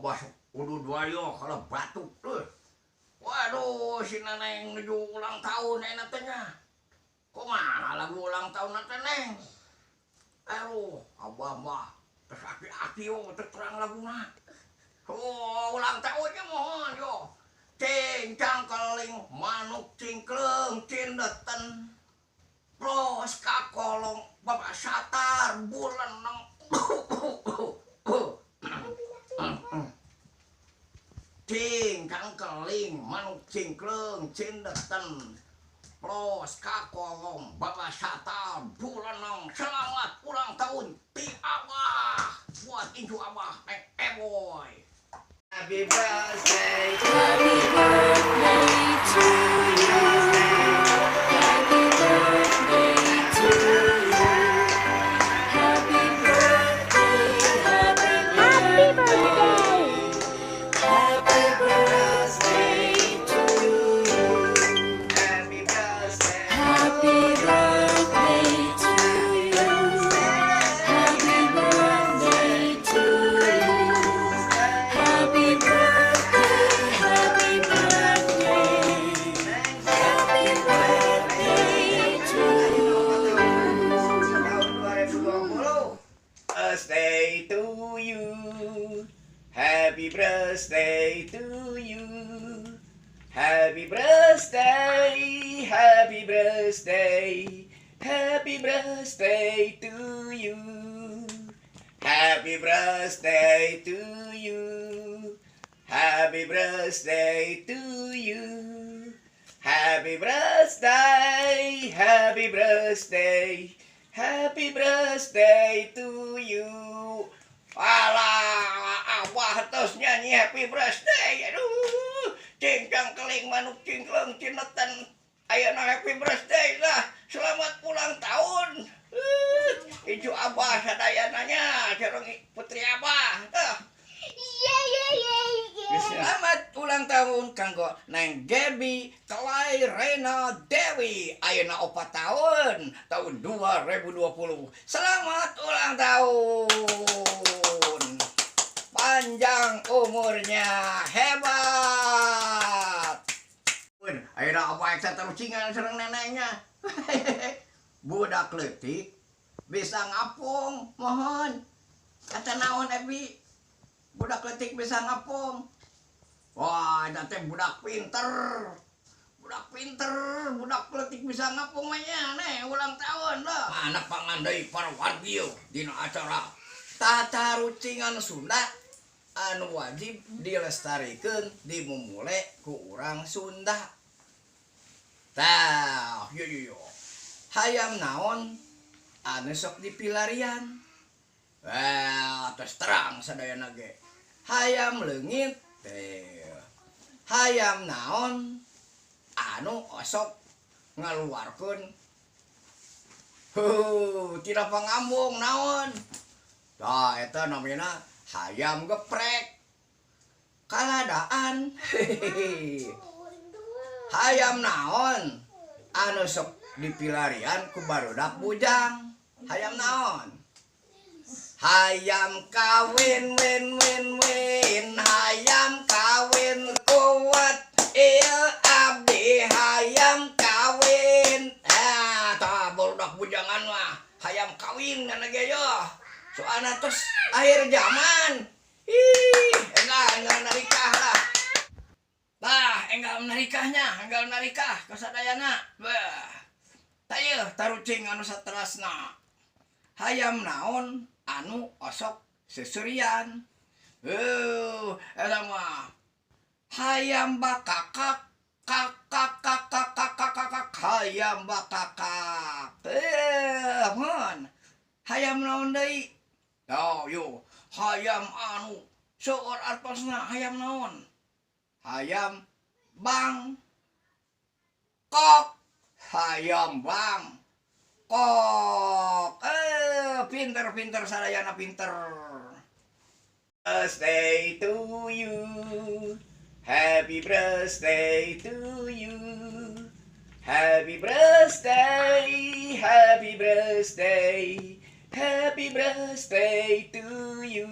Abah udud wayo kalau batuk tuh. Waduh, si Neneng menuju ulang tahun enak teh nya. Kumaha lagu ulang tahun teh, Neng? Aduh, abah mah terus aki-aki yo terang laguna. Oh, ulang tahunnya mohon yo. Cincang keling manuk cingkleung cindeten. Plos kakolong bapak satar bulan neng. Cincang keling manuk cingkleung cindeten. Plos kakolong bapak satar bulan neng. Selamat ulang tahun ti abah buat incu abah Neng Eboy. Happy birthday. Happy birthday to you. Happy birthday to you. Happy birthday. Happy birthday. Happy birthday to you. Happy birthday. Happy birthday to you. Happy birthday to you. Happy birthday, happy birthday. Happy birthday to you. Tahun 2020. Birthday to you. Happy birthday to you. Happy birthday, happy birthday, happy birthday to you. Happy birthday to you. Happy birthday to you. Happy birthday, happy birthday, happy birthday to you. Alah, abah terus nyanyi happy birthday. Aduh, cingcang keling manuk cingkleung cineten. Ayeuna happy birthday lah. Selamat ulang tahun. Incu abah sadayananya sareng putri abah. Tah. Yeah. Selamat ulang tahun kanggo Neng Gaby Kelai Rena Dewi. Ayeuna 4 tahun, tahun 2020. Selamat ulang tahun. Panjang umurnya, hebat. Ayeuna apa eksa tarucingan sareng neneknya. Budak leutik bisa ngapung, mohon. Kata naon, Ebi? Budak leutik bisa ngapung. Wah, eta teh budak pinter. Budak pinter, budak leutik bisa ngapung mah nya, nih ulang tahun lah. Anak pangandai para wargi dina acara tata rucingan Sunda anu wajib dilestarikan dimumule ku urang Sunda. Tah, yo yo yo. Hayam naon anu sok dipilarian? Wah, terus terang sadayana ge. Hayam leungit teh. Hayam naon anu osok ngaluarkeun huh tina pangambung naon? Tah, eta namina hayam geprek. Kaladaan. Hayam naon anu sok dipilarian ku barudak bujang? Hayam naon? Hayam kawin win win win, hayam kawin kuat ieu abdi hayam kawin. Ah, tah barudak bujangan mah hayam kawin kana ge yo. Soalna terus akhir zaman. Ih, enggak enggak narikah lah. Tah, enggal narikahnya, enggal narikah kasadayana. Bah. Tah, tarucing anu saterasna. Hayam naon anu osok seserian? Eta mah hayam bakakak kak kak kak kak kak kak kak kak hayam bakakak. Mun hayam naon deui? Oh, yo, hayam anu seueur artosna hayam naon? Hayam bang kok, hayam bang kok. Pinter pinter sadayana pinter. Birthday to you. Happy birthday to you. Happy birthday, happy birthday, happy birthday to you.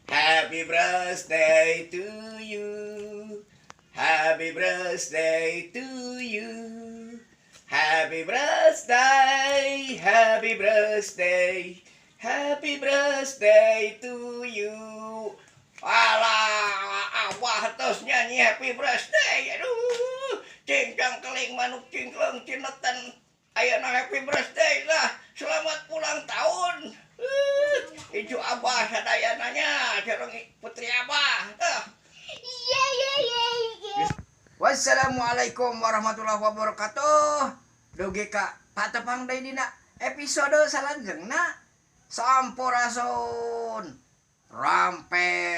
Happy Happy birthday to you. Happy birthday to you. Happy birthday, happy birthday, happy birthday to you. Alah, abah terus nyanyi happy birthday. Aduh, cingcang keling manuk cingkleng cineten. Ayeuna happy birthday lah. Selamat ulang tahun. Incu abah sadayananya sareng putri abah. Tah. Yeah, yeah, yeah, yeah. Wassalamualaikum warahmatullahi wabarakatuh. Dugi ka patepang deui dina episode salajengna. Sampurasun. Rampes.